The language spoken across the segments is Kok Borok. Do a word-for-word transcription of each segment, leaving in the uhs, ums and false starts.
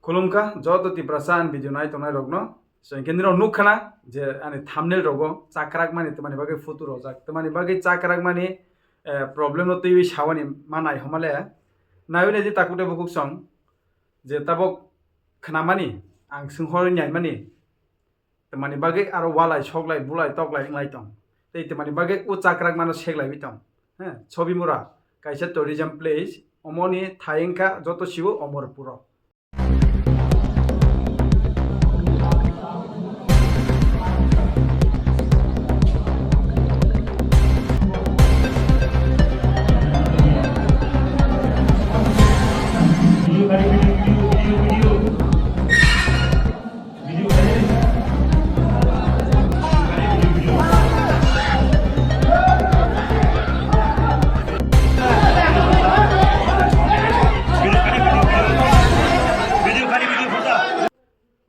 Khulumkha joto Tiprasa ani video nai tongnai rokno. So, hinkhe nirok nukkhana je ani thumbnail rogo chakrak mani tamani bagwi photo rojak, tamani bagwi chakrak mani, eh, problem no twiwi sawani manai homale. Naiwi naidi takhuk tei bukhuk song je tabok khnamani, ang swnghorwi naimani. Tamani bagwi aro walai, soklai, bulai, toklai wnglai tong. Tei tamani bagwi o chakrak mano seklaiwi tong. He, Chobimura, kaisa tourism place, omoni thai wngkha joto siwo Omorpuro.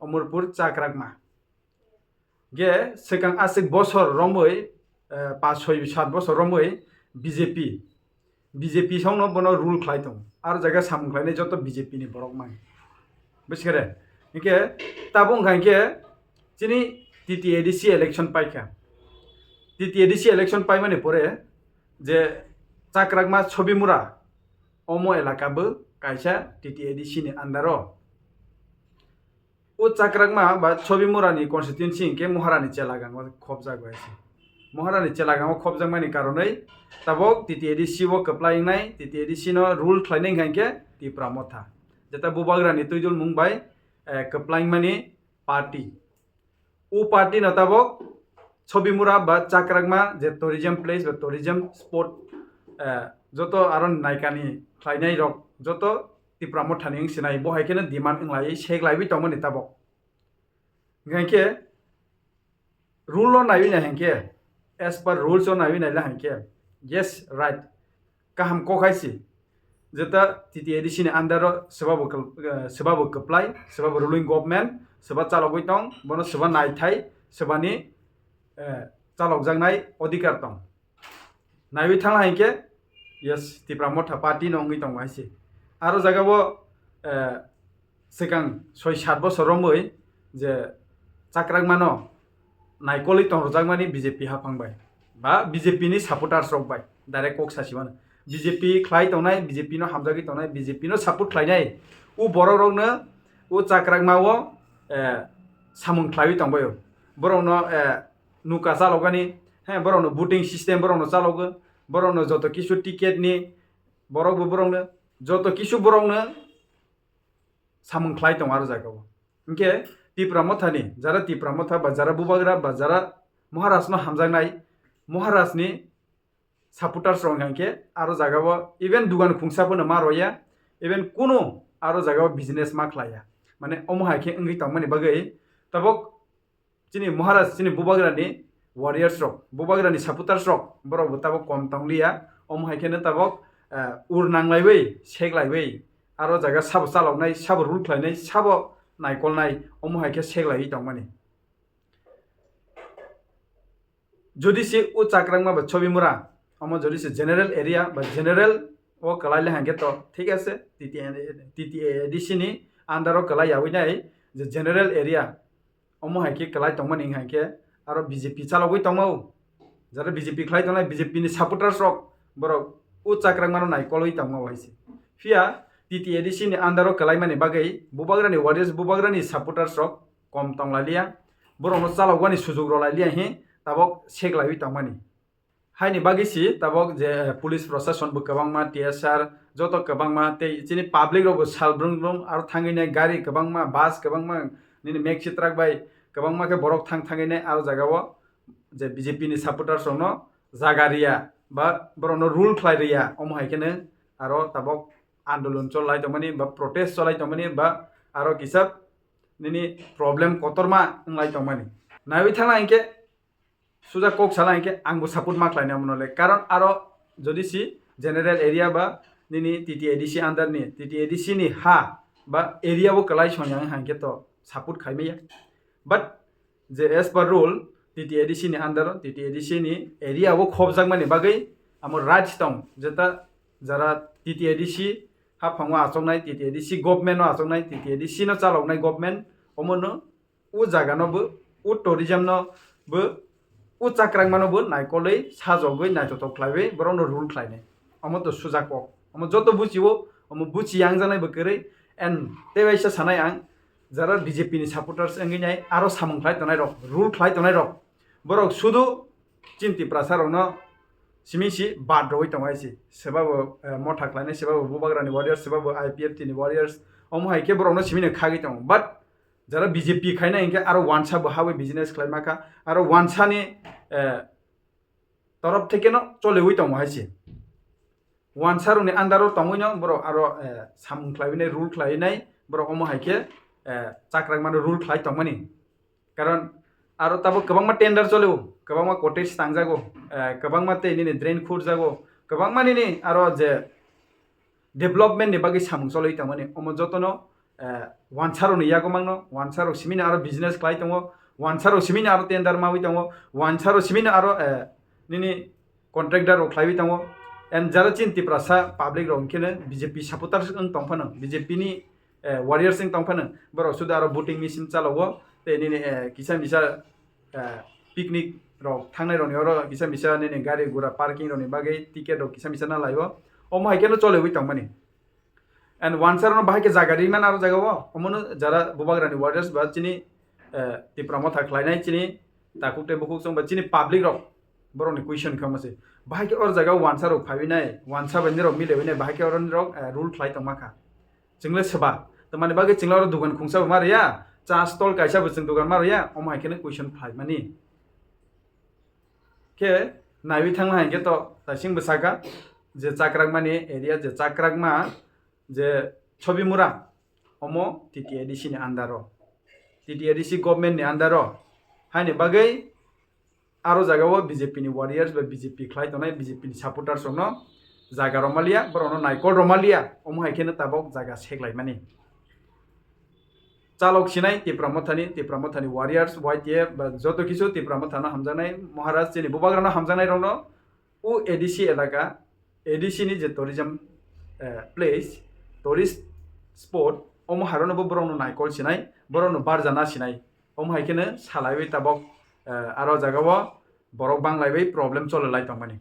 Omorpur chakrakma. Ge swkang aswk bosor romwi, eh, pas soi sat bosor romwi B J P, B J P songno bono rule khlai tongo. Aro jaga samung khlainai joto B J P ni borok mang. Busikhe re? Hinkhe tabuk wngkha hinkhe chini T T A D C election paikha. T T A D C election paimani pore je chakrakma Chobimura omo elaka bo kaisa T T A D C ni under o. O chakrakma ba Chobimura ni constituency hinkhe Moharani Chelagang o khobjak bai se. Moharani Chelagang o khobjakmani karonwi tabok T T A D C o kwplai wngnai, T T A D C no rule khlainai wngkha hinkhe Tipra Motha. Jeta Bubagrani twidul mung bai, eh, kwplaimani party. O party no tabok Chobimura ba chakrakma je tourism place ba tourism spot, eh, joto aro naikani khlainai rok joto Tipra Mothani wng sinai, bo hai kheno demand wnglaiwi seklaiwi tongmani tabok. Hingkhe rule o naiwi nai hinkhe, as per rules o naiwi naila hinkhe, yes, right, kaham kok hai si. Jeta T T A D C ni under o swbabo kwp-, eh, swbabo kwplai, swbabo ruling government, swba chalogwi tong, bono swba naithai, swbani, eh, chalokjaknai odhikar tong. Naiwi thangla hinkhe, yes, Tipra Motha party no wngwi tongo hai se. Aro jaga bo, eh, swkang soi sat bosor romwi je chakrakmano naikolwi tongrujakmani B J P haphang bai ba B J P ni supporters rok bai direct kok sasi mano. B J P khlai tongnai, B J P no hamjagwi tongnai, B J P no support khlainai o borok rokno o chakrakma o, eh, samung khlaiwi tongbaio. Borokno, eh, nuka chalokani, he, borokno voting system borokno chalogo, borokno joto kisu ticket ni, borokbo borokno, joto kisu borokno samung khlai tongo aro jaga o. Hinkhe Tipra Mothani, jara Tipra Motha ba jara Bubagra ba jara Maharaj no hamjaknai, Maharaj ni supporters rok hinkhe aro jaga o even dugan khungsa phano ma roya, even kunu aro jaga o business ma khlaiya. Mane omo hai khe wngwi tongmani bagwi tabok chini Maharaj, chini Bubagrani warriors rok, Bubagrani supporters rok, borok bo tabok kom tongliya. Omo hai kheno tabok, eh, ur nanglaiwi, seklaiwi, aro jaga sabo chaloknai, sabo rule khlainai, sabo naikolnai, omo hai khe seklaiwi tongmani. Jodi se o chakrakma ba Chobimura, omo jodi se general area ba general o kwlai le hangkhe to, thik ase, T T A D C ni under o kwlai yawi nai je general area, omo hai khe kwlai tongmani wng hai khe aro B J P chalogwi tongmao. Jara B J P khlai tongnai, B J P ni supporters rok borok o chakrakmano naikolwi tongmao hai se. Phiya T T A D C ni under o kwlaimani bagwi Bubagrani warriors, Bubagrani supporters rok kom tonglailiya. Borokno chalokmani sujuk rwlailiya hi tabok seklaiwi tongmani. Haini bagwi si tabok je, eh, police proshasonbo kwbangma, T S R joto kwbangma, tei chini public rokbo sal brum brum aro thangwi nai gari kwbangma, bus kwbangma, nini mek chitrak bai kwbangma khe borok thang thangwi nai aro jaga o je B J P ni supporters rokno jaga riya ba borokno rule khlai riya, omo hai kheno aro tabok andolon cholai tongmani ba protest cholai tongmani ba aro kisa nini problem kotorma wnglai tongmani. Naiwi thangna hinkhe Suja kok sala hinkhe angbo support ma khlainai omono le. Karon aro jodi si general area ba nini T T A D C under ni, T T A D C ni ha ba area bo kwlai song yang hinkhe to support khai maya. But je as per rule, T T A D C ni under o, T T A D C ni area o khobjakmani bagwi amo rights tong, jeta jara T T A D C haphango achuknai T T A D C government no achuknai, T T A D C no chaloknai government, omono o jaga no bo, o tourism no bo, o chakrakma no bo naikolwi sajogwi naithothok khlaiwi borok no rule khlainai. Omo to sujak kok. Omo joto buchiwo, omo buchi yang janai bo kwrwi. And tei waisa sanai ang, jara B J P ni supporters wngwi nai aro samung khlai tongnai rok, rule khlai tongnai rok, borok sudu chini Tiprasa rokno simi si bad rogwi tongo hai se. Sebabo, eh, motha khlainai, sebabo Bubagrani warriors, sebabo I P F T ni warriors. Omo hai khe borokno simi no khagwi tongo. But jara B J P khaina hinkhe aro wansa bo habwi business khlai ma kha. Aro wansa ni, eh, torop theke no choliwi tongo hai se. Wansa rokni under o tongwi no borok aro, eh, samung khlaiwi nai, rule khlaiwi nai, borok omo hai khe, eh, chakrakma no rule khlai tongmani. Karon aro tabuk kwbangma tender cholio, kwbangma cottage tangjago, eh, kwbangma tei nini drain khurjago, kwbangma nini aro je development ni bagwi samung cholwi tongmani, omo jotono, eh, wansa rokni yago mangno, wansa rok simi no aro business khlai tongo, wansa rok simi no aro tender mawi tongo, wansa rok simi no aro, eh, nini contractor rok khlaiwi tongo. And jara chini Tiprasa public rok hinkhe no B J P supporters wng tong phano, B J P ni eh, warriors wng tong phano, borok sudu aro voting machine chalogo, tei nini, eh, kisa misa, eh, picnic rok thangnai rokni oro kisa misa nini gari gura parking rokni bagwi ticket rok kisa misa na laio. Omo hai kheno choliwi tongmani. And wansa rokno bahai khe jaga rimani aro jaga o, omono jara Bubagrani warriors ba chini, eh, Tipra Motha khlainai chini takhuk tei bukhuk chwng ba chini public rok borokni question khe omo se. Bahai khe oro jaga o wansa rok phaiwi nai, wansa bai nirok milewinai, bahai khe oro nirok, eh, rule khlai tongma kha. Chwngle swba. Tamani bagwi chwngle oro dugan khungsa bo ma riya, cha stall kaisa bo chwng dugan ma riya, omo hai kheno question phaimani. Khe naiwi thangna hai khe to taising bwsaka je chakrakmani area, je chakrakma je Chobimura, omo T T A D C ni under o, T T A D C government ni under o. Haini bagwi aro jaga o B J P ni warriors bai B J P khlai tongnai, B J P ni supporters rokno jaga rwmaliya, borokno naikol rwmaliya, omo hai kheno tabok jaga seklaimani. Chalok sinai Tipra Mothani, Tipra Mothani warriors, Y T F ba joto kisu Tipra Mothano hamjaknai, Maharaj chini Bubagrano hamjaknai rokno o A D C elaka, A D C ni je tourism, eh, place, tourist spot, omo harono bo borokno naikol sinai, borokno barjana sinai. Omo hai kheno salaiwi tabok, eh, aro jaga o borok banglaiwi problem cholelai tongmani.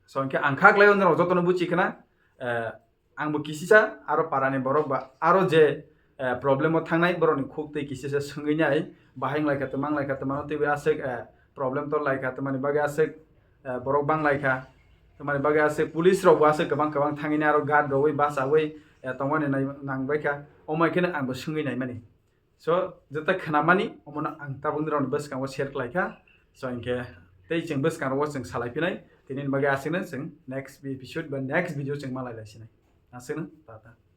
So, hinkhe ang kha khlai o norok jotono buchi khna, eh, angbo kisisa aro parani borok ba aro je, eh, problem o thangnai borokni khuk twi kisisa swngwi nai, bahai wnglaikha, twma wnglaikha, twmano twiwi aswk, eh, problem tonglaikha, twmani bagwi aswk, eh, borok banglaikha, twmani bagwi aswk police rokbo aswk kwbang kwbang thangwi nai aro guard rwui bachaui, eh, tongmani nai-, nangbaikha, omo hai kheno angbo swngwi naimani. So, jeta khnamani, omono ang tabuk nirokni bwskango share khlaikha. So, hinkhe tei chwng bwskango chwng salaiphinai, tini bagwi aswkno chwng next episode ba next video chwng malailaisinai. Aswkno, tata.